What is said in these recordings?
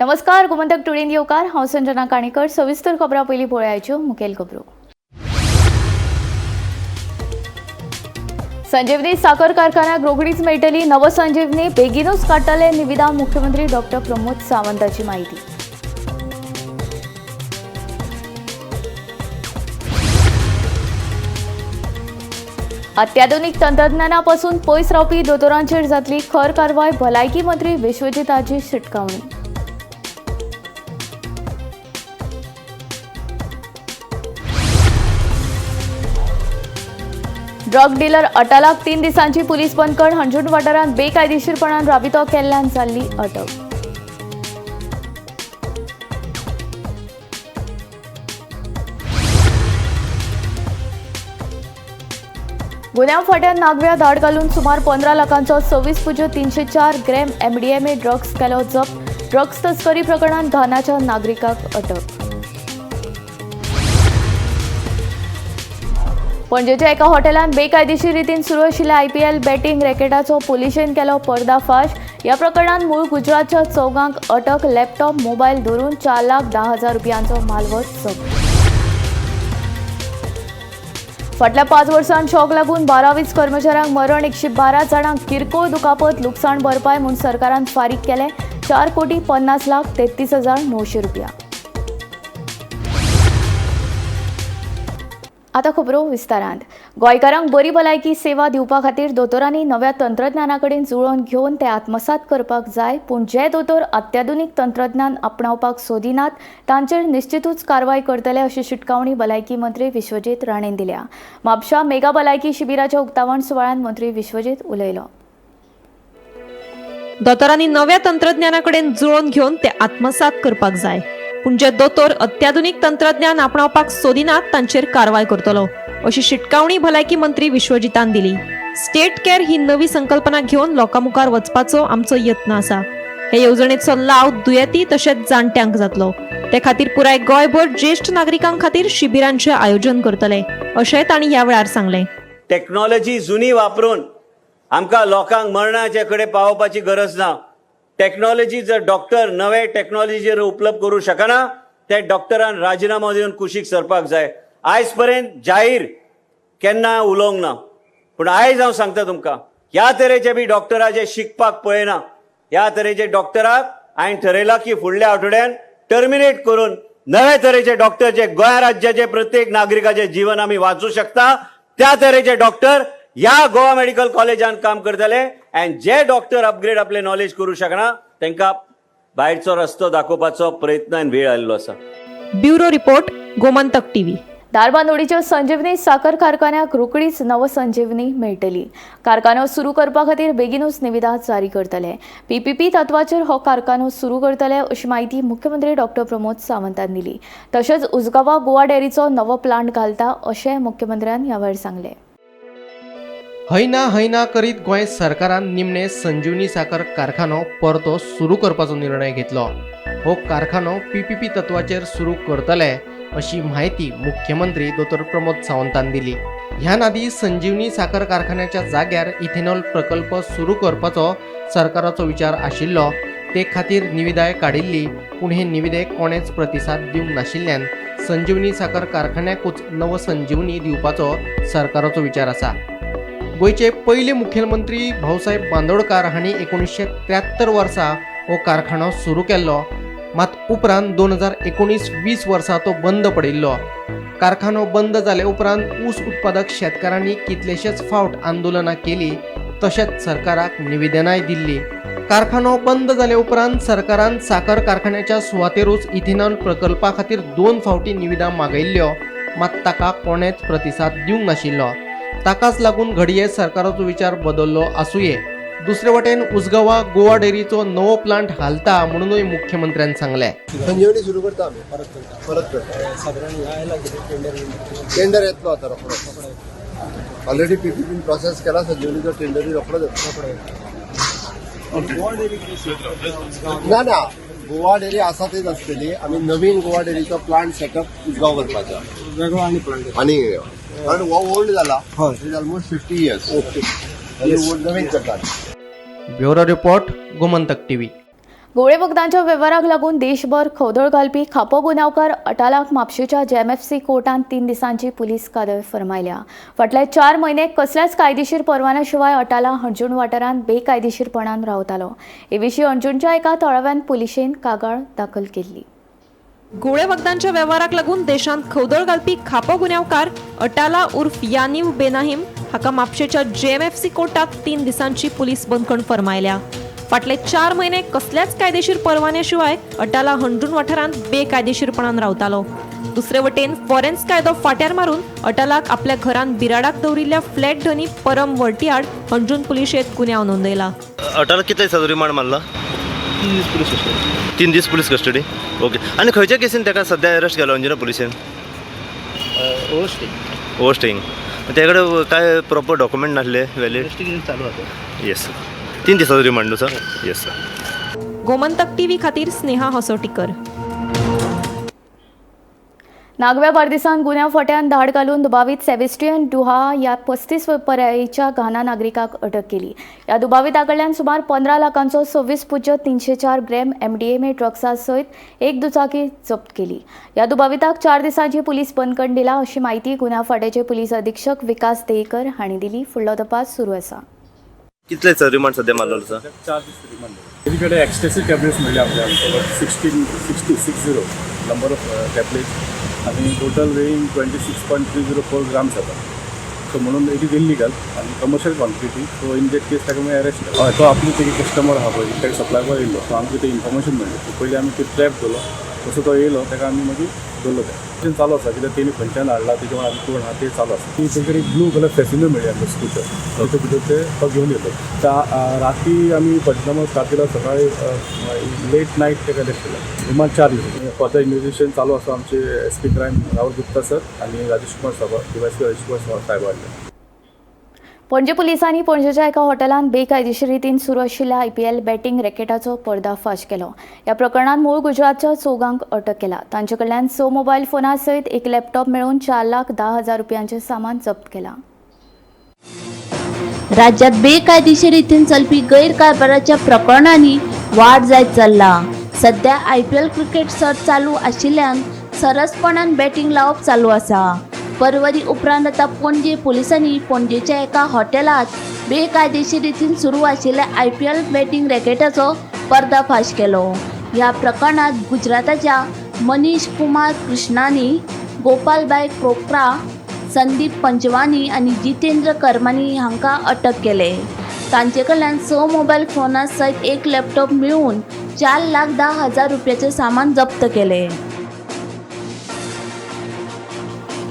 नमस्कार, गोमंतक टुडेन येवकार. हांव संजना काणेकर. सविस्तर खबरां पयलीं पळयाच्यो मुखेल खबरो. संजीवनी साखर कारखान्याक रोखडीच मेळटली नवसंजीवनी, बेगीनूच काडटले निविदा, मुख्यमंत्री डॉक्टर प्रमोद सावंताची माहिती. अत्याधुनिक तंत्रज्ञानापासून पयस रावपी दोतोरांचेर जातली खर कारवाय, भलायकी मंत्री विश्वजिताची शिटकावणी. ड्रग डिलर अटालाक 3 दिसांची पुलीस बंदखण. हणजूण वाठारांत बेकायदेशीरपणान राबितो केल्ल्यान जाल्ली अटक. गुन्यांव फांट्यान नागव्या धाड घालून सुमार 15 लाखांचो 26.304 ग्रॅम एमडीएमए ड्रग्स केलो जप्त. ड्रग्स तस्करी प्रकरणात घानाच्या नागरिकाक अटक. पणजेच्या एका हॉटेलांत बेकायदेशीर रितीन सुरू आशिल्ल्या आयपीएल बॅटिंग रॅकेटाचो पुलिशेन केलो पर्दाफाश. ह्या प्रकरणांत मूळ गुजरातच्या चौगांक अटक. लॅपटॉप, मोबायल धरून 4,10,000 रुपयांचो मालवत जप्त. फाटल्या 5 वर्सांत शॉक लागून 12-20 कर्मचाऱ्यांक मरण, 112 जाणांक किरकोळ दुखापत. लुकसाण भरपाय म्हूण सरकारान फारीक केले 4,50,33,900 रुपया. आतां खबरो विस्तारांत. गोंयकारांक बरी भलायकी सेवा दिवपा खातीर दोतोरांनी नव्या तंत्रज्ञाना कडेन जुळोवन घेवन ते आत्मसात करपाक जाय. पूण जे दोतोर अत्याधुनीक तंत्रज्ञान आपणावपाक सोदिनात तांचेर निश्चितूच कारवाय करतले, अशी शिटकावणी भलायकी मंत्री विश्वजीत राणेन दिल्या. म्हापशा मेगा भलायकी शिबिराच्या उक्तावण सुवाळ्यांत मंत्री विश्वजीत उलयलो. दोतोरांनी नव्या तंत्रज्ञाना कडेन जुळोवन घेवन ते आत्मसात करपाक जाय. पूण जे दोतोर अत्याधुनीक तंत्रज्ञान आपणावपाक सोदिनात तांचेर कारवाय करतलो, अशी शिटकावणी भलायकी मंत्री विश्वजितान दिली. स्टेट केअर ही नवी संकल्पना घेवन लोकां मुखार वचपाचो आमचो यत्न आसा. हे येवजणेचो लाव दुयेंती तशेंच जाणट्यांक जातलो. ते खातीर पुराय गोंयभर ज्येश्ठ नागरिकां खातीर शिबिरांचें आयोजन करतले, अशें तांणी ह्या वेळार सांगलें. टेक्नॉलॉजी जुनी वापरून आमकां लोकांक मरणाचे कडेन पावोवपाची गरज ना. टेक्नॉलॉजी जर डॉक्टर नवे टेक्नॉलॉजीचेर उपलब्ध करूं शकना, ते डॉक्टरान राजिनामो दिवन कुशीक सरपाक जाय. आयज पर्यंत जाहीर केन्ना उलोवंक ना, पूण आयज हांव सांगता तुमकां, ह्या तरेचे बी डॉक्टरा जे शिकपाक पळयना, ह्या तरेचे डॉक्टराक हांवें ठरयलां की फुडल्या आठवड्यान टर्मिनेट करून नव्या तरेचे डॉक्टर, जे गोंय राज्याचे प्रत्येक नागरिकाचे जीवन आमी वाचू शकता, त्या तरेचे डॉक्टर ह्या गोवा मेडिकल कॉलेजान काम करतले. अँड जे डॉक्टर अपग्रेड आपले नॉलेज करू शकना, तांकां भायरचो रस्तो दाखोवपाचो प्रयत्न आनी वेळ आयिल्लो आसा. Bureau report, Gomantak TV. धारबांदोडीच्या संजीवनी साखर कारखान्याक रोखडीच नवसंजीवनी मेळटली. कारखानो सुरू करपा खातीर बेगीनूच निविदा जारी करतले. पीपीपी तत्वाचेर हो कारखानो सुरू करतले, अशी म्हायती मुख्यमंत्री डॉक्टर प्रमोद सावंतान दिली. तशेंच उसगांवा गोवा डेअरीचो नवो प्लांट घालता, अशें मुख्यमंत्र्यान ह्या वेळार सांगलें. हयना हयना करीत गोंय सरकारान निमणे संजीवनी साखर कारखानो परतो सुरू करपाचो निर्णय घेतलो. हो कारखानो पीपीपी तत्वाचेर सुरू करतले, अशी म्हायती मुख्यमंत्री दोतोर प्रमोद सावंतान दिली. ह्यान आदी संजीवनी साखर कारखान्याच्या जाग्यार इथेनॉल प्रकल्प सुरू करपाचो सरकाराचो विचार आशिल्लो. ते खातीर निविदाय काडिल्ली, पूण हे निविदेक कोणेच प्रतिसाद दिवंक नाशिल्ल्यान संजीवनी साखर कारखान्याकूच नवसंजीवनी दिवपाचो सरकाराचो विचार आसा. गोंयचे पयले मुखेलमंत्री भाऊसाहेब बांदोडकार हांणी 1973 वर्सा हो कारखानो सुरू केल्लो. मात उपरांत 2019-20 वर्सा तो बंद पडिल्लो. कारखानो बंद जाले उपरांत ऊस उत्पादक शेतकारांनी कितलेशेच फावट आंदोलनां केली, तशेंच सरकाराक निवेदनाय दिल्ली. कारखानो बंद जाले उपरांत सरकारान साखर कारखान्याच्या सुवातेरूच इथेनॉल प्रकल्पा खातीर 2 फावटी निविदा मागयल्ल्यो, मात ताका कोणेच प्रतिसाद दिवंक नाशिल्लो. ताकाच लागून घडये सरकाराचो विचार बदल्लो आसुये. दुसरे वटेन उसगांवा गोवा डेअरीचो नवो प्लांट हालता म्हणूनय मुख्यमंत्र्यान सांगलें. संजीवनी सुरू करता आमी, परत करता, परत करता. साधारण ह्या येला कितें टेंडर? टेंडर येतलो आतां रोखडो. ऑलरेडी पीपीपीन प्रोसेस केला. संजीवनीचो टेंडरूय रोखडो येतलो. गोवा डेअरी कितें शिफ्ट करता? ना ना, गोवा डेअरी आसा तीच आसतली. आमी नवीन गोवा डेअरीचो प्लांट सेटअप उसगांव करपाचो. वेगळो आनी प्लांट. आनी कारण हो ओल्ड जाला. हय. Is almost 50 years. Okay. नवीन करता. Bureau report, Gomantak TV. गोळे वखदांच्या वेव्हाराक लागून देशभर खवदळ घालपी खापो गुन्यांवकार अटालाक म्हापशेच्या जेएमएफसी कोर्टान 3 दिसांची पुलीस कादय फर्मायल्या. फाटले 4 म्हयने कसल्याच कायदेशीर परवान्या शिवाय अटाला हणजूण वाठारांत बेकायदेशीरपणान रावतालो. हे विशीं हणजूणच्या एका थळाव्यान पुलिशेन कागाळ दाखल केल्ली. गोळे वखदांच्या वेव्हाराक लागून देशांत खवदळ घालपी खापो गुन्यांवकार अटाला उर्फ यानीव बेनाहिम हाका म्हापशेच्या जेएमएफसी कोर्टात 3 दिसांची पुलीस बंदखण फर्मायल्या. फाटले 4 म्हयने कसल्याच कायदेशीर परवान्या शिवाय अटाला हणजूण वाठारांत बेकायदेशीरपणान रावतालो. दुसरे वटेन फॉरेन्स कायदो फाट्यार मारून अटालाक आपल्या घरान बिराडाक दवरिल्ल्या फ्लॅट धनी परम वर्टीआड हणजूण पुलिशेंत गुन्यांव नोंदयला. अटाला कितले दिसाचो रिमांड मारला? 3 दीस पुलीस कस्टडी. 3 दीस पुलीस कस्टडी. ओके. आनी खंयच्या केसीन ताका सद्या अरेस्ट केलो अंजुना पुलिसेन? ओवरस्टेइंग. ओवरस्टेइंग. ते कडेन काय प्रॉपर डॉक्युमेंट नासले व्हॅलिड? इन्व्हेस्टिगेशन चालू आसा. येस सर. 3 दिसाचो रिमांड न्हू sir? Yes sir. Gomantak TV खातीर स्नेहा हसोटीकर. नागव्या बार्देसांत गुन्यांव फांट्यान धाड घालून दुबावीत सेबेस्टियन डुहा ह्या 35 पर्यायीच्या घाना नागरिकाक अटक केली. ह्या दुबाविता कडल्यान सुमार 15 लाखांचो 26.304 ग्रॅम एमडीएमए ड्रग्सा सयत एक दुचाकी जप्त केली. ह्या दुबाविताक 4 दिसांची पुलीस बंदखण दिला अशी म्हायती गुन्यांव फांट्याचे पुलीस अधीक्षक विकास देयकर हांणी दिली. फुडलो तपास सुरू आसा. कितले सर रिमांड सद्या मारलेलो सर? 4 दीस रिमांड. तेजे कडेन एक्सटेसी टॅबलेट्स मेळ्ळी आपल्याक 60 नंबर ऑफ टॅबलेट्स आनी टोटल वेईंग 26.304 ग्राम्स जाता. सो म्हणून it is illegal आनी commercial quantity. So in that case ताका मागीर अरेस्ट केलो. हय, तो आपली तेगे कस्टमर आहा पळय ताका सप्लाय कर येयल्लो. सो आमकां ते इन्फॉर्मेशन मेळ्ळी. सो पयलीं आमी ते ट्रॅप दवरलो, तसो तो येयलो ताका आमी मागीर दवरलो. तें चालू आसा कित्याक तेणी खंयच्यान हाडला तेजे वांगडा आमी कोण आहा ते चालू आसा. ती तेजे कडेन ब्लू कलर फॅसिनो मेळ्ळी आमकां स्कुटर, ताचे भितर ते तो घेवन येयलो. त्या राती आमी पंचनामो स्टार्ट केलो, सकाळी लेट नायट ताका अरेस्ट केलो. रिमांड 4 दीस. फर्दर इन्व्हेस्टिगेशन चालू आसा. आमचे SP crime Rahul Gupta sir आनी राजेश कुमार साबा, डीवायएसपी राजेश कुमार साहेब हाडले. पणजे पुलिसांनी पणजेच्या एका हॉटेलांत बेकायदेशीर रितीन सुरू आशिल्ल्या आयपीएल बॅटींग रॅकेटाचो पर्दाफाश केलो. ह्या प्रकरणांत मूळ गुजरातच्या 4 अटक केला. तांचे कडल्यान 6 मोबायल फोना सयत एक लॅपटॉप मेळून 4,10,000 रुपयांचें सामान जप्त केलां. राज्यात बेकायदेशीर रितीन चलपी गैरकारभाराच्या प्रकरणांनी वाड जायत चल्ला. सध्या आयपीएल क्रिकेट सर्त चालू आशिल्ल्यान सरसपणान बॅटींग लावप चालू आसा. परवरी उपरांत आतां पणजे पुलिसांनी पणजेच्या एका हॉटेलांत बेकायदेशीर रितीन सुरू आशिल्ल्या आयपीएल बॅटींग रॅकेटाचो पर्दाफाश केलो. ह्या प्रकरणांत गुजराताच्या मनीष कुमार कृष्णानी, गोपालबाय क्रोप्रा, संदीप पंचवानी आनी जितेंद्र करमानी हांकां अटक केले. तांचे कडल्यान 6 मोबायल फोना सयत एक लॅपटॉप मेळून 4,10,000 रुपयाचें सामान जप्त केलें.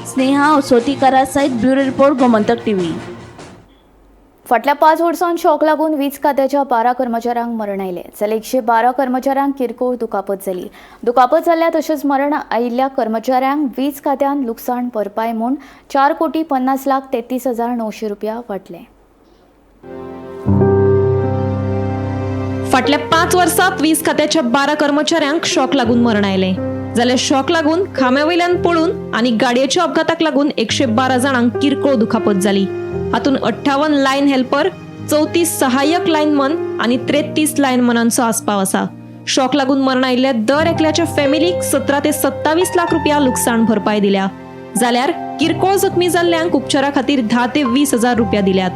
स्नेहा असोटीकरा सयत ब्युरो रिपोर्ट, गोमंतक टीव्ही. फाटल्या 5 वर्सांत शॉक लागून वीज खात्याच्या 12 कर्मचाऱ्यांक मरण आयलें, जाल्यार 112 कर्मचाऱ्यांक किरकोळ दुखापत जाली. दुखापत जाल्ल्या तशेंच मरण आयिल्ल्या कर्मचाऱ्यांक वीज खात्यान लुकसाण भरपाय म्हूण 4,50,33,900 रुपया वांटले. फाटल्या 5 वर्सांत वीज खात्याच्या 12 कर्मचाऱ्यांक शॉक लागून मरण आयलें, जाल्यार शॉक लागून खांब्या वयल्यान पळून आनी गाडयेच्या अपघाताक लागून 112 जाणांक किरकोळ दुखापत जाली. हातूंत 58 लायन हेल्पर, 34 सहाय्यक लायनमन आनी 33 लायनमनांचो आस्पाव आसा. शॉक लागून मरण आयिल्ल्या दर एकल्याच्या फॅमिलीक 17 ते 27 लाख रुपया लुकसाण भरपाय दिल्या, जाल्यार किरकोळ जखमी जाल्ल्यांक उपचारा खातीर 10 ते 20 हजार रुपया दिल्यात.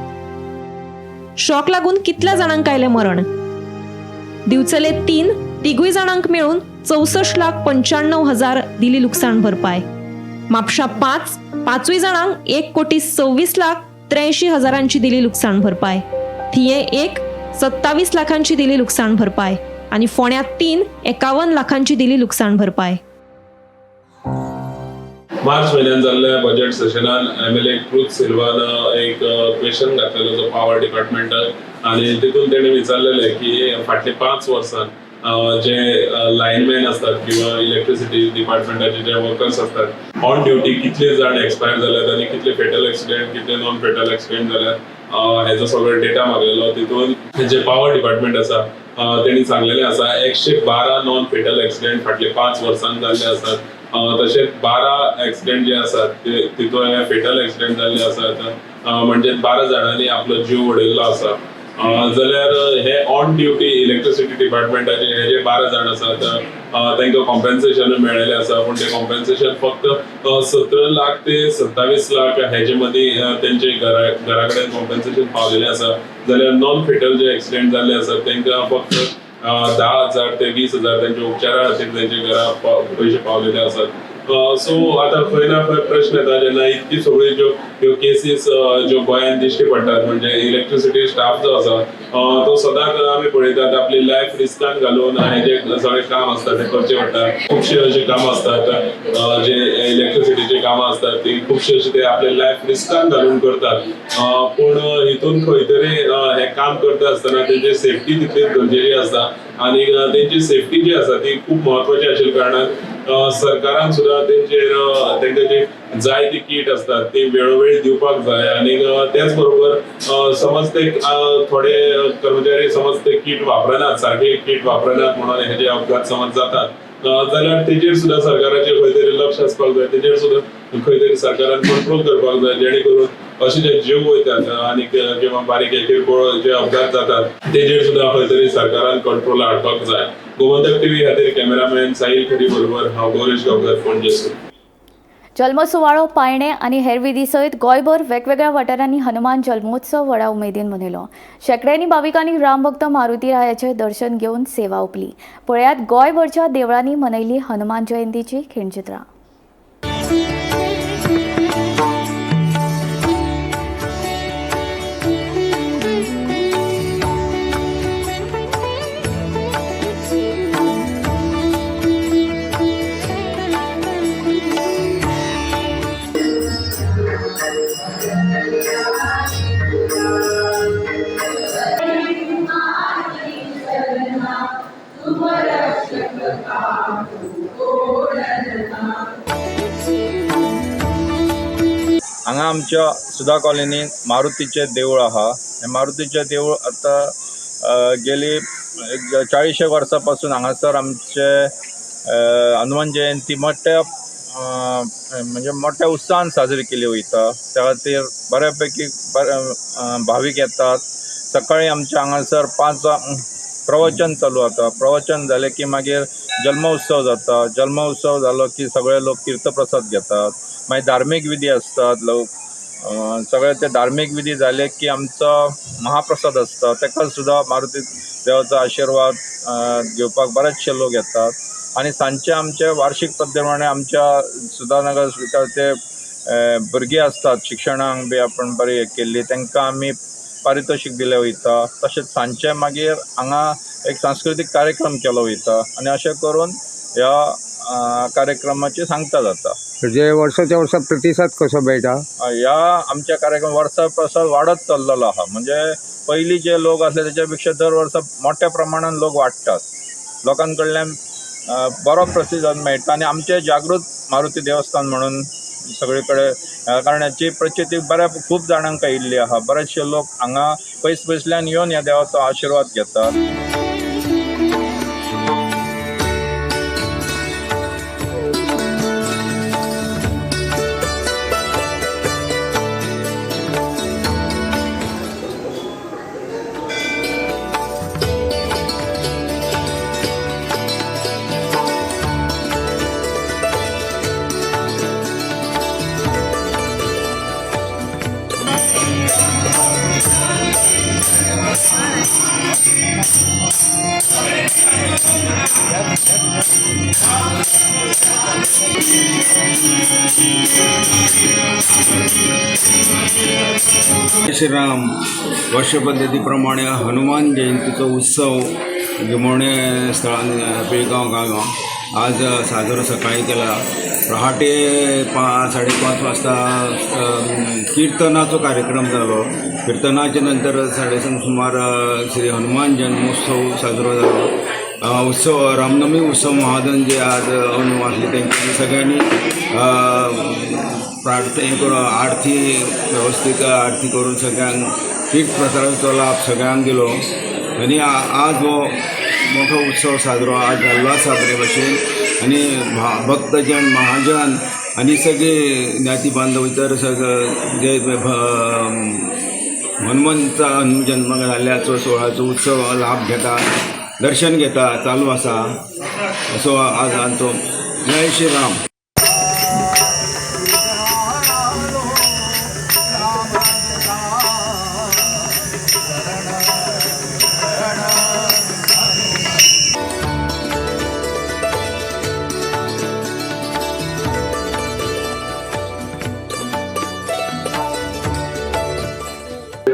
शॉक लागून कितल्या जाणांक आयलें मरण? दिवचले 3 तिगूय जाणांक मेळून 64,95,000 दिली लुकसाण भरपाय. म्हापशा 5 पांचूय जाणांक 1,26,83,000 दिली लुकसाण भरपाय. थिये 1 27 लाखांची दिली लुकसाण भरपाय आनी फोंड्या 3 51 लाखांची दिली लुकसाण भरपाय. मार्च म्हयन्यान जाल्ल्या बजेट सेशनान एमएलए क्रूज सिल्वान एक क्वेश्चन घातलेलो जो पावर डिपार्टमेंटाक आनी तितून तेणी विचारलेलें की फाटले 5 वर्सां जे लायनमॅन आसतात किंवा इलेक्ट्रिसिटी डिपार्टमेंटाचे जे वर्कर्स आसतात ऑन ड्युटी कितले जाण एक्सपायर जाल्यात आनी कितले फेटल एक्सिडेंट, कितले नॉन फेटल एक्सिडेंट जाल्यात हेजो सगळो डेटा मागलेलो. तितून जे पावर डिपार्टमेंट आसा तेणी सांगलेलें आसा 112 नॉन फेटल एक्सिडेंट फाटले 5 वर्सांत जाल्ले आसात. तशेंच 12 एक्सिडेंट जे आसात ते तितून फेटल एक्सिडेंट जाल्ले आसात, म्हणजे 12 जाणांनी आपलो जीव वडयल्लो आसा. जाल्यार हे ऑन ड्युटी इलेक्ट्रिसिटी डिपार्टमेंटाचे हे जे 12 जाण आसात तांकां कॉम्पेन्सेशन मेळिल्लें आसा, पूण तें कॉम्पेन्सेशन फक्त 17 लाख ते 27 लाख हेजे मदीं तेंचे घरा कडेन कॉम्पेन्सेशन पावलेलें आसा. जाल्यार नॉन फेटल जे एक्सिडेंट जाल्ले आसात तांकां फक्त 10,000 ते 20,000 तेंच्या उपचारा खातीर तेंच्या घरा पयशे पावलेले आसात. सो आतां खंय ना खंय प्रश्न येता जेन्ना इतकी सगळ्यो ज्यो ह्यो केसीस ज्यो गोंयांत दिश्टी पडटात, म्हणजे इलेक्ट्रिसिटी स्टाफ जो आसा तो सदांच आमी पळयतात आपली लायफ रिस्कान घालून हे जे सगळें काम आसता तें करचें पडटा. खुबशे अशें कामां आसतात जे इलेक्ट्रिसिटीची कामां आसतात ती खुबशे अशे ते आपले लायफ रिस्कान घालून करतात, पूण हितून खंय तरी हें काम करता आसतना तेंची सेफ्टी तितलीच गरजेची आसता आनी तेंची सेफ्टी जी आसा ती खूब म्हत्वाची आशिल्ल्या कारणान सरकारान सुद्दां तेंचेर तेंकां जी जाय ती कीट आसतात ती वेळोवेळी दिवपाक जाय. आनी त्याच बरोबर समज ते थोडे कर्मचारी समज ते कीट वापरनात, सारके कीट वापरनात म्हणून हे जे अपघात समज जातात जाल्यार तेजेर सुद्दां सरकाराचें खंय तरी लक्ष आसपाक जाय, तेजेर सुद्दां खंय तरी सरकारान कंट्रोल करपाक जाय, जेणे करून अशे जे जीव वयतात आनी किंवा बारीक किरकोळ जे अपघात जातात तेजेर सुद्दां खंय तरी सरकारान कंट्रोल हाडपाक जाय. गोमंतक टीव्ही खातीर कॅमेरामॅन साहिल खरी बरोबर हांव गौरेश गांवकर, पणजे. जल्मसुवाळो, पायणे आनी हेर विधी सयत गोंयभर वेगवेगळ्या वाठारांनी हनुमान जल्मोत्सव व्हडा उमेदीन मनयलो. शेंकड्यांनी भाविकांनी रामभक्त मारुती रायाचें दर्शन घेवन सेवा ओंपली. पळयात गोंयभरच्या देवळांनी मनयली हनुमान जयंतीची खिणचित्रां. हांगा आमच्या सुधा कॉलनीन मारुतीचें देवूळ आहा. हें मारुतीचें देवूळ आतां गेली 40 वर्सां पासून हांगासर आमचे हनुमान जयंती मोठ्या म्हणजे मोठ्या उत्साहान साजरी केली वयता. त्या खातीर बऱ्या पैकी भावीक येतात. सकाळी आमच्या हांगासर 5 प्रवचन चालू जाता. प्रवचन जालें की मागीर जल्मोत्सव जाता. जल्मोत्सव जालो की सगळे लोक तीर्थप्रसाद घेतात. मागीर धार्मीक विधी आसतात. लोक सगळे ते धार्मीक विधी जाले की आमचो महाप्रसाद आसता. ताका सुद्दां मारुती देवाचो आशिर्वाद घेवपाक बरेचशे लोक येतात. आनी सांजचे आमचे वार्षीक पद्दती आमच्या सुधानगर ते भुरगीं आसतात शिक्षणाक बी आपण बरी हें केल्ली तांकां आमी पारितोशीक दिलें वयता. तशेंच सांजचे मागीर हांगा एक सांस्कृतीक कार्यक्रम केलो वयता आनी अशें करून ह्या कार्यक्रमाची सांगता जाता. जे वर्साच्या वर्सा प्रतिसाद कसो मेळटा? ह्या आमच्या कार्यक्रम वर्सा प्रसाद वाडत चल्लेलो आहा. म्हणजे पयलीं जे लोक आसले तेच्या पेक्षा दर वर्सा मोठ्या प्रमाणान लोक वाडटात. लोकां कडल्यान बरो प्रतिसाद मेळटा आनी आमचें जागृत मारुती देवस्थान म्हणून सगळे कडेन कारण हाची प्रचिती बऱ्या खूब जाणांक आयिल्ली आहा. बरेचशे लोक हांगा पयस पयसल्यान येवन ह्या देवाचो आशिर्वाद घेतात. श्रीराम वर्षपद्धतीप्रमाणे हनुमान जयंतीचो उत्सव गिमोणे स्थळान पिळगांव गांवां आज साजरो सकाळी केला. पहाटे 5:30 वाजता कीर्तनाचो कार्यक्रम जालो. कीर्तनाच्या नंतर 7:30 सुमार श्री हनुमान जन्मोत्सव साजरो जालो. उत्सव रामनवमी उत्सव महाजन जे आज अंदू आसले तेंच्यांनी सगळ्यांनी प्रार्थना करून आरती वेवस्थीत आरती करून सगळ्यांक तीर्थ प्रसादाचो लाभ सगळ्यांक दिलो. आनी आज हो मोठो उत्सव साजरो आज जाल्लो आसा बरे भशेन. आनी भक्तजन महाजन आनी सगळे ज्ञाती बांधव इतर सगळे जे हनुमंत जन्म जाल्ल्याचो सुवाळ्याचो उत्सव लाभ घेता, दर्शन घेता, चालू आसा. असो आज आमचो. जय श्री राम.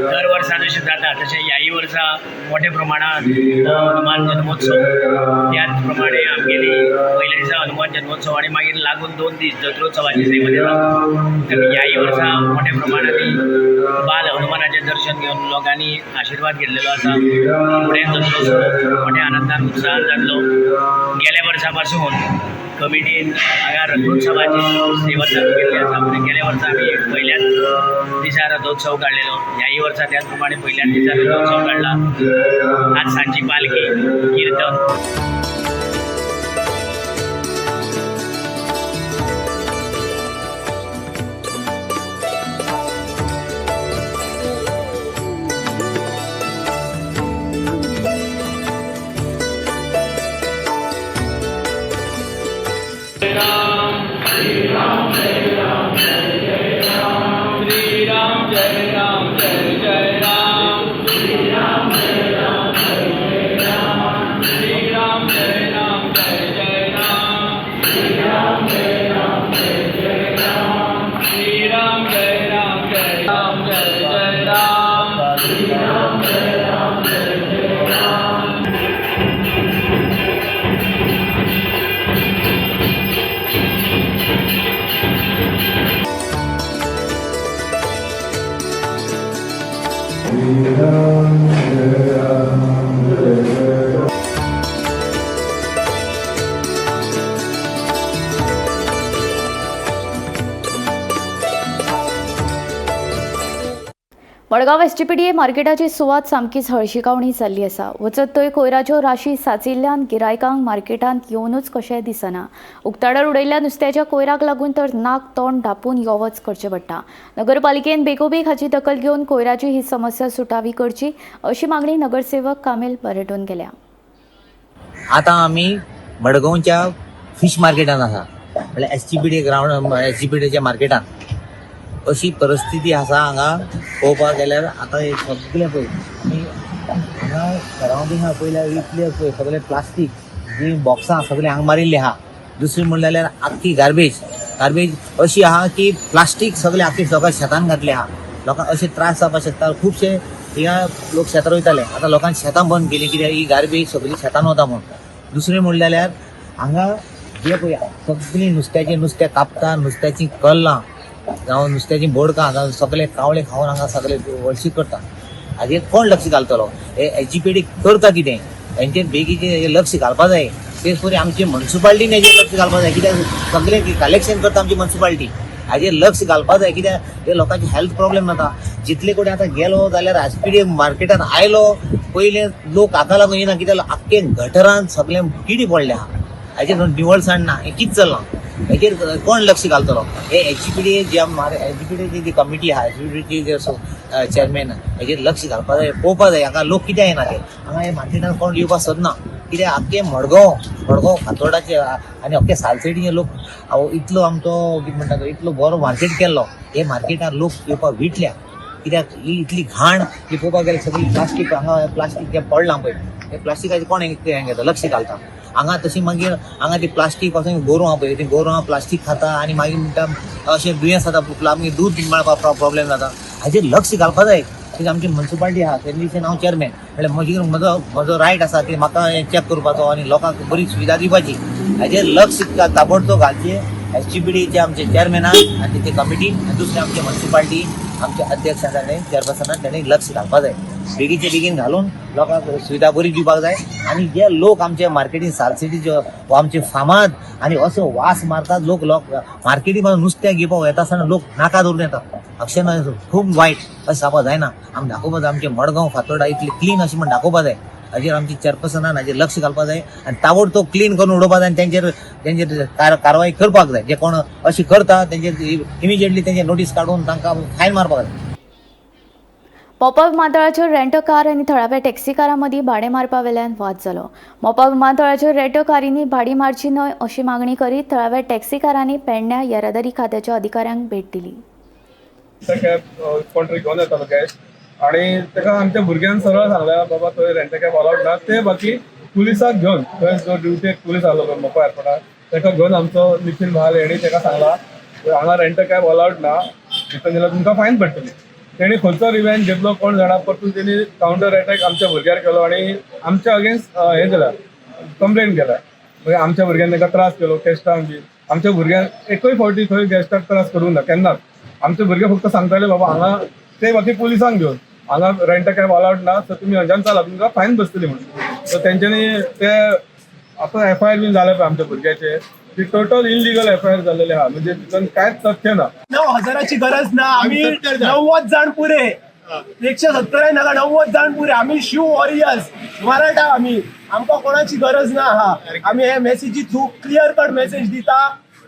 दर वर्सा जशें जाता तशें ह्याय वर्सा मोठ्या प्रमाणात हनुमान जन्मोत्सव, त्याच प्रमाणे आमगेली पयल्या दिसा हनुमान जन्मोत्सव आनी मागीर लागून 2 दीस जत्रोत्सवाची सेवा दिता. ह्याय वर्सा मोठ्या प्रमाणांत बाल हनुमानाचें दर्शन घेवन लोकांनी आशिर्वाद घेतलेलो आसा. फुडें जत्रोत्सव मोठ्या आनंदान उत्साहान जातलो. गेल्या वर्सा पासून कमिटीन हांगा रथोत्सवाची सेवा चालू केल्ली आसा. म्हणजे गेल्या वर्सा आमी पयल्याच दिसा रथोत्सव काडलेलो, ह्याय वर्सा त्याच प्रमाणे पयल्याच दिसा रथोत्सव काडला. आज सांजची पालखी, किर्तन. मडगांव एसजीपीडीए मार्केटाची सुवात सामकीच हळशिकावणी जाल्ली आसा. वचत थंय कोयराच्यो राशी साचिल्ल्यान गिरायकांक मार्केटांत येवनूच कशें दिसना. उक्ताडार उडयल्ल्या नुस्त्याच्या कोयराक लागून तर नाक तोंड धांपून यो वच करचें पडटा. नगरपालिकेन बेगोबेग हाची दखल घेवन कोयराची ही समस्या सुटावी करची अशी मागणी नगरसेवक कामेल बरेटोन केल्या. आतां आमी मडगांवच्या फिश मार्केटान आसा, म्हणल्यार एसजीपीडीए ग्रावंड, एसजीपीडीएच्या मार्केटान अशी परिस्थिती आसा. हांगा पळोवपाक गेल्यार आतां हे सगळें पळय आमी हांगा सरावंडींग पळयल्यार इतलें पळय सगळें प्लास्टीक जी बॉक्सां सगळीं हांगा मारिल्लीं आहा. दुसरी म्हणलें जाल्यार आख्खी गार्बेज, गार्बेज अशी आहा की प्लास्टीक सगळें आख्खी सगळ्या शेतान घातलें आहा. लोकांक अशे त्रास जावपाक शकता. खुबशे हिंगा लोक शेतां रोयताले, आतां लोकांनी शेतां बंद केली कित्याक ही गार्बेज सगळी शेतान वता म्हूण. दुसरें म्हणलें जाल्यार हांगा जे पळय सगळीं नुस्त्याचें नुस्तें कापता, नुस्त्याचीं कल्लां जावं नुस्त्याचीं बोडकां जावं सगळे कावळे खावन हांगा सगळे वळशी करता. हाजेर कोण लक्ष घालतलो? हे एसजीपीडी करता कितें हेंचेर बेगीचें लक्ष घालपा जाय. तेच परी आमची म्युनिसिपालिटीन हेजेर लक्ष घालपा जाय, कित्याक सगळें कलेक्शन करता आमची म्युनिसिपालिटी. हाजेर लक्ष घालपा जाय कित्याक हे लोकांचे हेल्थ प्रॉब्लेम जाता. जितले कडेन आतां गेलो जाल्यार एसपीडी मार्केटान आयलो पयले लोक हाका लागून येना कित्याक आख्खे गटरान सगळें किडी पडल्या आहा. हाजेर निवळसाण ना, हें कितें चल्लां हेजेर कोण लक्ष घालतलो? हे एसजीपीडी जे एसजीपीडीची जी कमिटी आहा, एसजीपीडीची जे चेअरमॅन हेजेर लक्ष घालपा जाय, पळोवपा जाय हांगा लोक कित्याक येना ते. हांगा हे मार्केटान कोण येवपाक सोदना कित्याक आख्खे मडगांव, मडगांव फातोर्डाचे आनी अख्खे सालसेटीचे लोक इतलो आमचो कितें म्हणटा तो इतलो बरो मार्केट केल्लो, हे मार्केटान लोक येवपाक विटल्या कित्याक ही इतली घाण ही पळोवपाक गेल्यार सगळी प्लास्टीक हांगा प्लास्टीक जें पडलां पळय हे प्लास्टिकाचें कोण हें घेता लक्ष घालता हांगा. तशी मागीर हांगा ती प्लास्टीक पासून गोरवां पळय ती गोरवां प्लास्टीक खाता आनी मागीर म्हणटा अशें दुयेंस जाता, मागीर दूद मेळपाक प्रॉब्लेम जाता. हाजेर लक्ष घालपा जाय. कित्याक आमची म्युनिसिपालिटी आहा तेन्ना हांव चेअरमॅन म्हणल्यार म्हजी म्हजो म्हजो रायट आसा की म्हाका हें चॅक करपाचो आनी लोकांक बरी सुविधा दिवपाची. हाजेर लक्ष ताबडतोब घालचें एसजीपीडीचे आमचे चेअरमॅनान आनी ते कमिटीन आनी दुसरे आमचे म्युनिसिपालिटी आमचे अध्यक्ष आसा ते चेअरपर्सनान तेणी लक्ष घालपा जाय. बेगीचे बेगीन घालून लोकांक सुविधा बरी दिवपाक जाय. आनी जे लोक आमचे मार्केटीन सालसेटीचे वा आमचे फामाद आनी असो वास मारतात लोक, लोक मार्केटी नुस्तें घेवपाक येता आसतना लोक नाका धरून येता. अक्षर खूब वायट अशें जावपाक जायना. आमी दाखोवपाक जाय आमचे मडगांव फातोर्डा इतली क्लीन अशें म्हण दाखोवपाक जाय. हाजेर आमची चेअरपर्सनान हाजेर लक्ष घालपाक जाय आनी ताबडतोब क्लीन करून उडोवपाक जाय आनी तेंचेर तेंचेर कारवाय करपाक जाय. जे कोण अशें करता तेंचेर इमिजिएटली तेंचेर नोटीस काडून तांकां फायन मारपाक जाय. मोपा विमानतळाचेर रेंट कार आनी थळाव्या टॅक्सीकारां मदीं भाडें मारपा वेल्यान वाद जालो. मोपा विमानतळाचेर रेंट कारींनी भाडीं मारची न्हय अशी मागणी करीत थळाव्या टॅक्सीकारांनी पेडण्यां येरादारी खात्याच्या अधिकाऱ्यांक भेट दिली. कॅब कोण तरी घेवन येतालो गॅस्ट आनी ताका आमच्या भुरग्यान सरळ सांगल्या, बाबा थंय रेंट कॅब अलावड ना. ते बाकी पुलिसाक घेवन थंय जो ड्युटेक पुलीस आसलो पळय मोपा एअरपोर्टार, ताका घेवन आमचो निखील महाल हेणी ताका सांगला, हांगा रेंट कॅब अलावड ना, भितर गेल्यार तुमकां फायन पडटली. तेणी खंयचो रिवेंज घेतलो कोण जाणा, परतून तेणी कावंटर अटॅक आमच्या भुरग्यार केलो आनी आमच्या अगेन्स्ट हें केला, कंप्लेन केल्या. मागीर आमच्या भुरग्यान ताका त्रास केलो गॅस्टांक बी. आमच्या भुरग्यान एकूय फावटी थंय गॅस्टाक त्रास करूंक ना केन्नाच. आमचे भुरगे फक्त सांगताले, बाबा हांगा ते बाकी पुलिसांक घेवन हांगा रेंट कॅब अलावड ना, सो तुमी खंयच्यान चला, तुमकां फायन बसतली म्हणून. सो तेंच्यांनी ते आतां एफआयआर बीन जाले पळय आमच्या भुरग्याचे, ती टोटल इलिगल एफआयआर जाल्लेले आहा, म्हणजे तितून कांयच तथ्य ना. 9,000ची गरज ना, आम्ही 90 जाण पुरे, 170 नाका, 90 जाण पुरे. आम्ही शिव वॉरियर्स मराठा, आम्ही आमकां कोणाची गरज ना आहा. आमी हे मॅसेजी थ्रू क्लियर कट मॅसेज दिता,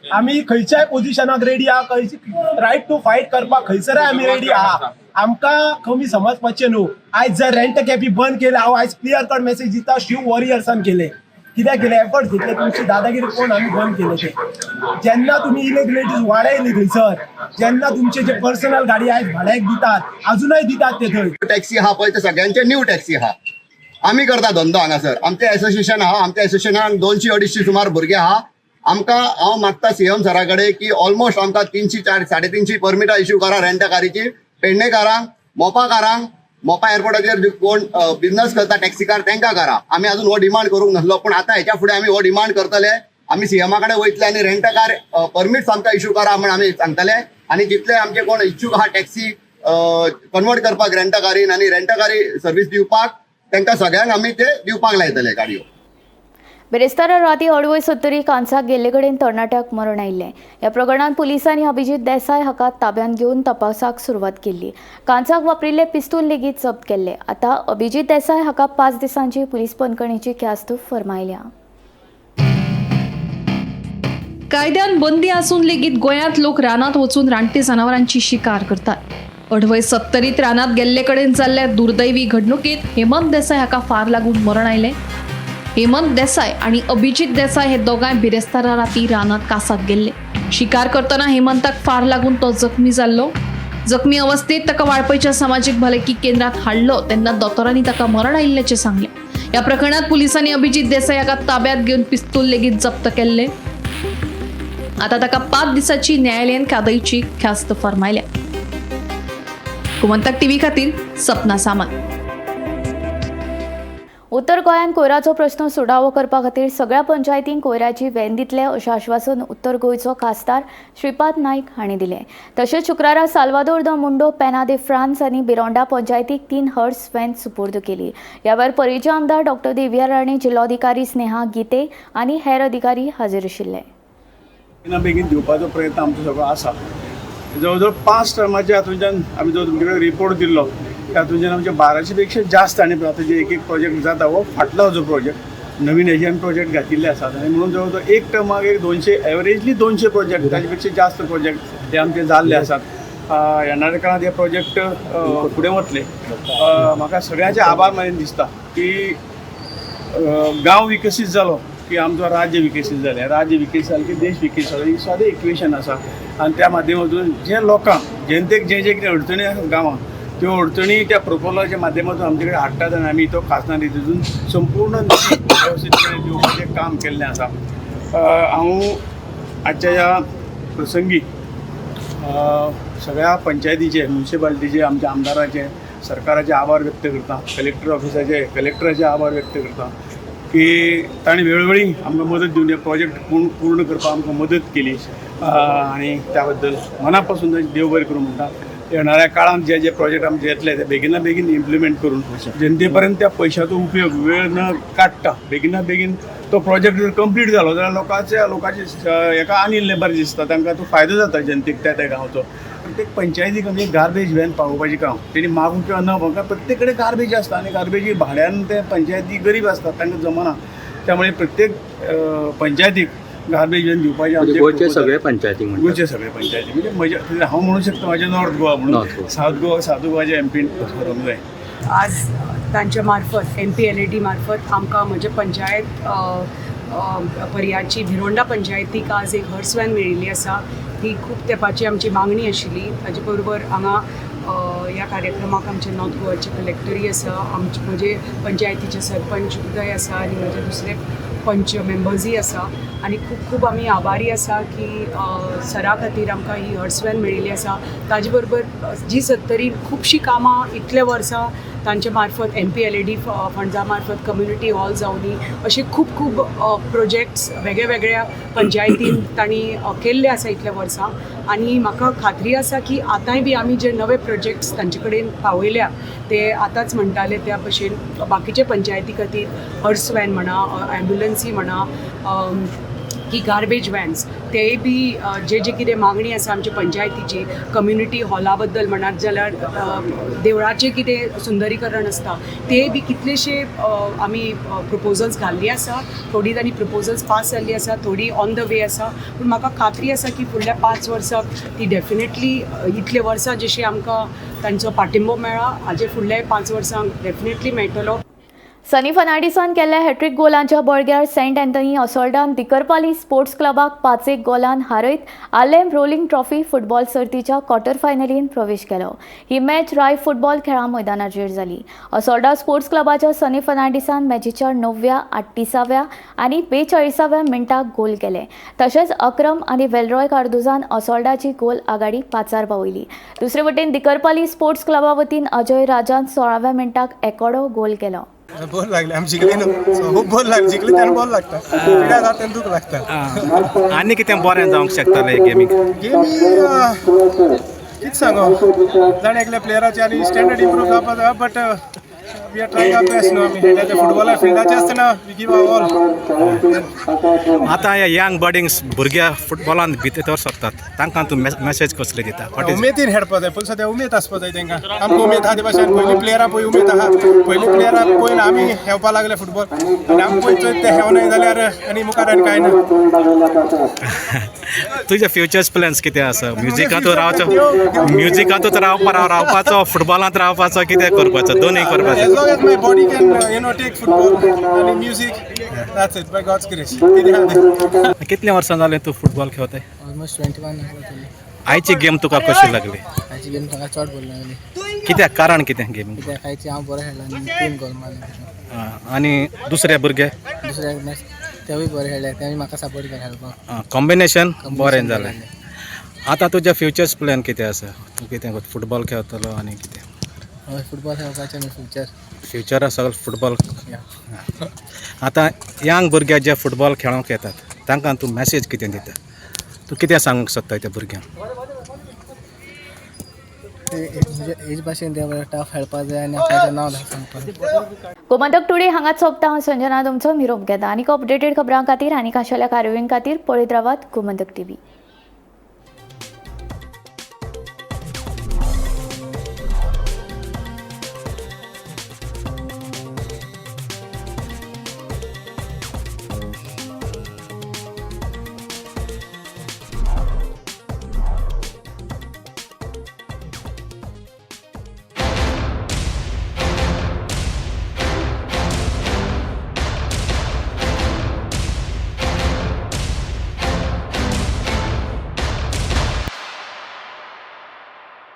आमी खंयच्याय पोझिशनाक रेडी आहा, खंयची रायट टू फायट करपाक खंयसरय आमी रेडी आहा. आमकां कमी समजपाचें न्हू. आयज जर रेंट कॅबी बंद केले, हांव आयज क्लियर कट मॅसेज दिता, शिव वॉरियर्सान केले. कित्याक केले? एफर्ट्स घेतले, तुमची दादागिरी कोण आमी बंद केले ते. जेन्ना तुमी इलिगलिटीज वाडयली थंयसर, जेन्ना तुमचे जे पर्सनल गाडी आयज भाड्याक दितात, अजुनय दितात ते थंय. टॅक्सी आहा पळय, ते सगळ्यांचे न्यू टॅक्सी आहा. आमी करता धंदो हांगासर, आमचें एसोसिएशन आहा, आमच्या एसोसिएशनान 200-250 सुमार भुरगे आहा. आमकां हांव मागता सीएम सरा कडेन की ऑलमोस्ट आमकां 300, 400, 350 परमिटां इश्यू करा रेंट कारीची, पेडणेकारांक, मोपाकारांक, मोपा एअरपोर्टाचेर कोण बिझनस करता टॅक्सीकार तांकां करा. आमी अजून हो डिमांड करूंक नासलो, पूण आतां हेच्या फुडें आमी हो डिमांड करतले. आमी सीएमा कडेन वयतले आनी रेंट कार परमिट्स आमकां इश्यू करा म्हण आमी सांगतले. आनी जितले आमचे कोण इच्छूक आहा टॅक्सी कन्वर्ट करपाक रेंट कारीन आनी रेंट कारी सर्वीस दिवपाक, तांकां सगळ्यांक आमी ते दिवपाक लायतले गाडयो. बिरेस्तारा राती अडवय सत्तरी कांसाक गेल्ले कडेन तरणाट्याक मरण आयिल्लें. ह्या प्रकरणांत पुलिसांनी अभिजीत देसाय हाका ताब्यांत घेवन तपासाक सुरवात केल्ली. कांसाक वापरिल्ले पिस्तूल लेगीत जप्त केल्ले. आतां अभिजीत देसाय हाका 5 दिसांची पुलीस बंदखणीची ख्यास्त फर्मायल्या. कायद्यान बंदी आसून लेगीत गोंयांत लोक रानांत वचून रानटी जनावरांची शिकार करतात. अडवय सत्तरीत रानांत गेल्ले कडेन जाल्ल्या दुर्दैवी घडणुकेंत हेमंत देसाय हाका फार लागून मरण आयलें. हेमंत देसाय आनी अभिजीत देसाय हे दोगांय बिरेस्तारा राती रानांत कासाक गेल्ले. शिकार करतना हेमंताक फार लागून तो जखमी जाल्लो. जखमी अवस्थेत ताका वाळपयच्या समाजीक भलायकी केंद्रात हाडलो तेन्ना दोतोरांनी ताका मरण आयिल्ल्याचें सांगलें. ह्या प्रकरणांत पुलिसांनी अभिजीत देसाय हाका ताब्यांत घेवन पिस्तूल लेगीत जप्त केल्लें. आता ताका 5 दिसांची न्यायालयीन कादयची ख्यास्त फर्मायल्या. गोमंतक टीव्ही खातीर सपना सामंत. उत्तर गोंयांत कोयराचो प्रश्न सुटावो करपा खातीर सगळ्या पंचायतींक कोयराची व्हॅन दितले अशें आश्वासन उत्तर गोंयचो खासदार श्रीपाद नायक हांणी दिलें. तशेंच शुक्रारा साल्वादोर the Mundo, पेना दे फ्रांस आनी बिरोंडा पंचायतीक 3 हर्स व्हॅन सुपूर्द केली. ह्या वेळार परेचे आमदार डॉक्टर देविया राणे, जिल्लोधिकारी स्नेहा गीते आनी हेर अधिकारी हाजीर आशिल्ले. बेगीन दिवपाचो प्रयत्न आमचो सगळो आसा. जवळ जवळ 5 टर्माच्या हातूंच्यान आमी जो तुमचे कडेन रिपोर्ट दिल्लो तातूंच्यान आमचे 1200 पेक्षा जास्त आनी आतां जे एक एक प्रोजेक्ट जाता हो फाटलो जो प्रोजेक्ट नवीन हेजे आमी प्रोजेक्ट घातिल्ले आसात आनी म्हणून जवळ जवळ एक टर्माक एक 200 एवरेजली 200 प्रोजेक्ट ताजे पेक्षा जास्त प्रोजेक्ट हे आमचे जाल्ले आसात. येणाऱ्या काळांत हे प्रोजेक्ट फुडें वतले. म्हाका सगळ्यांचे आभार मानीन दिसता की गांव विकसीत जालो की आमचो राज्य विकसीत जालें, राज्य विकसीत जालें की देश विकसीत जालो, ही सादें इक्वेशन आसा. आनी त्या माध्यमातून जे लोकांक जनतेक जे जे कितें अडचणी आसात गांवांत त्यो अडचणी त्या प्रपोजलाच्या माध्यमातून आमचे कडेन हाडटात आनी आमी तो खासदार निधीतून संपूर्ण निधी वेवस्थीतपणे दिवपाचें काम केल्लें आसा. हांव आजच्या ह्या प्रसंगी सगळ्या पंचायतीचे, म्युनिसिपालिटीचे, आमच्या आमदाराचे, सरकाराचे आभार व्यक्त करता, कलेक्टर ऑफिसाचे, कलेक्टराचे आभार व्यक्त करता की तांणी वेळोवेळी आमकां मदत दिवन हे प्रोजेक्ट पूर्ण करपाक आमकां मदत केली आनी त्या बद्दल मना पासून देव बरें करूं म्हणटा. येणाऱ्या काळांत जे जे प्रोजेक्ट आमचे येतले ते बेगिना बेगीन इम्प्लिमेंट करून जनते पर्यंत त्या पयशाचो उपयोग वेळ न काडटा बेगिना बेगीन तो प्रोजेक्ट जर कंप्लीट जालो जाल्यार लोकांचे हेका आनी बरें दिसता, तांकां तो फायदो जाता जनतेक त्या त्या गांवचो. प्रत्येक पंचायतीक आमी गार्बेज व्हॅन पावोवपाचें काम तेणी मागूं किंवा न मागूं, प्रत्येक कडेन गार्बेज आसता आनी गार्बेजी भाड्यान ते पंचायती गरीब आसता, तांकां जमना. त्यामुळे प्रत्येक पंचायतीक गार्बेज व्हॅन दिवपाचें आमचें गोंयचे proposal. सगळे पंचायतीक म्हणटा. गोंयचे सगळे पंचायती, म्हणजे म्हज्या हांव म्हणूंक शकता म्हजें नॉर्थ गोवा म्हणून, सावथ गोवा, सावथ गोवाचे एमपीन करूंक जाय. आज तांच्या मार्फत MPLAD मार्फत आमकां म्हजे पंचायत पर्याची भिरोंडा पंचायतीक आज एक हर्स व्हॅन मेळिल्ली आसा. ही खूब तेंपाची आमची मागणी आशिल्ली. ताजे बरोबर हांगा ह्या कार्यक्रमाक आमचे नॉर्थ गोवाचे कलेक्टरूय आसा, आमचे म्हजे पंचायतीचे सरपंच उदय आसा आनी म्हजे दुसरे पंच मेंबर्सूय आसा. आनी खूब खूब आमी आभारी आसा की सरा खातीर आमकां ही हर्स व्हॅन मेळिल्ली आसा. ताजे बरोबर जी सत्तरीन खुबशीं कामां इतले वर्सां तांचे मार्फत MPLAD फंड्सा मार्फत कम्युनिटी हॉल जावनी अशे खूब खूब प्रोजेक्ट्स वेगळ्या पंचायतीन तांणी केल्ले आसा इतल्या वर्सां. आनी म्हाका खात्री आसा की आतांय बी आमी जे नवे प्रोजेक्ट्स तांचे कडेन पावयल्या ते आतांच म्हणटाले त्या भशेन बाकीचे पंचायती खातीर हर्स व्हॅन म्हणा, एम्ब्युलन्सी म्हणा की गार्बेज व्हॅन्स, तेय बी जे जे कितें मागणी आसा आमच्या पंचायतीची, कम्युनिटी हॉला बद्दल म्हणात जाल्यार देवळाचें कितें सुंदरीकरण आसता तेय बी कितलेशे आमी प्रपोजल्स घाल्ली आसा. थोडी तांणी प्रपोजल्स पास जाल्ली आसा, थोडी ऑन the वे आसा. पूण म्हाका खात्री आसा की फुडल्या 5 वर्साक ती डेफिनेटली इतले वर्सां जशी आमकां तांचो पाठिंबो मेळ्ळा हाजे फुडल्या 5 वर्सांक डेफिनेटली मेळटलो. सनी फर्नांडीसान केल्ल्या हॅट्रीक गोलांच्या बळग्यार सेंट अँथनी असोल्डान दिकरपाली स्पोर्ट्स क्लबाक 5-1 गोलान हारयत आलेम रोलिंग ट्रॉफी फुटबॉल सर्तीच्या क्वॉर्टर फायनलीन प्रवेश केलो. ही मॅच राय फुटबॉल खेळा मैदानाचेर जाली. असोल्डा स्पोर्ट्स क्लबाच्या सनी फर्नांडीसान मॅचीच्या 9व्या, 38व्या आनी 42व्या मिनटाक गोल केले. तशेंच अक्रम आनी वेलरॉय कार्दोजान असोल्डाची गोल आघाडी 5 पावयली. दुसरे वटेन दिकरपाली स्पोर्ट्स क्लबा वतीन अजय राजान 16व्या मिनटाक एकोडो गोल केलो. बोर लागले आमी जिखले न्हू, सो खूब बोर लागले. जिखले तेन्ना बोर लागता, पिड्या जाता तेन्ना दूख लागता. आनी कितें बरें जावंक शकतालें गेमीक? गेमी कितें सांगो, जाण एकल्या प्लेयराचे आनी स्टँडर्ड इम्प्रूव जावपा जाय, but we are trying our best न्हू. आमी हेडाचे फुटबॉला फिल्डाचे आसतना we give our all. आतां ह्या यंग बडिंग भुरग्या फुटबॉलान भितर सरतात तांकां तूं मॅसेज कसली दिता? उमेदीन खेळपा जाय, पूण सद्या उमेद आसपा जाय तांकां. आमकां उमेद आहा ते भाशेन पयलीं प्लेयरां पळय उमेद आहा, पयलीं प्लेयरां पळोवन आमी खेळपा लागले फुटबॉल आनी आमी पळय ते खेळनाय जाल्यार आनी मुखार आनी कांय ना. तुजे फ्युचर्स प्लॅन्स कितें आसा? म्युजिकांतूच रावचो, म्युजिकांतूच रावपाचो, फुटबॉलांत रावपाचो, कितें करपाचो? दोनूय करपाचो. As long as my body can, you know, take football and music, that's it, by God's grace. कितले वर्सां जालें तूं फुटबॉल खेळताय? ऑलमोस्ट 21. आयची गेम तुका कशी लागली? आयची गेम म्हाका चड बरी लागली. कित्याक? कारण कितें गेम? कित्याक आयची हांव बरो खेळ्ळो आनी 3 गोल मारले. आनी दुसरे भुरगे? दुसरे मॅच तेवूय बरे खेळ्ळे, तेणी म्हाका सपोर्ट केला खेळपाक. कॉम्बिनेशन बरें जालें. आतां तुजें फ्युचर्स प्लॅन कितें आसा? तूं कितें फुटबॉल खेळतलो आनी कितें? हय, फुटबॉल खेळपाचें न्हू फ्युचर. फ्युचर आसा फुटबॉल. आतां यंग भुरगे जे फुटबॉल खेळोंक येतात तांकां तूं मॅसेज कितें दिता? तूं कितें सांगूंक सोदता त्या भुरग्यांक? म्हणजे हेच भाशेन ते बरें टफ खेळपाक जाय आनी आपल्याचें नांव सांगपाक. गोमंतक टुडे हांगाच सोंपता. हांव संजना तुमचो निरोप घेता. आनीक अपडेटेड खबरां खातीर आनी खाशेल्या कार्यावळीं खातीर पळयत रावात गोमंतक टीव्ही.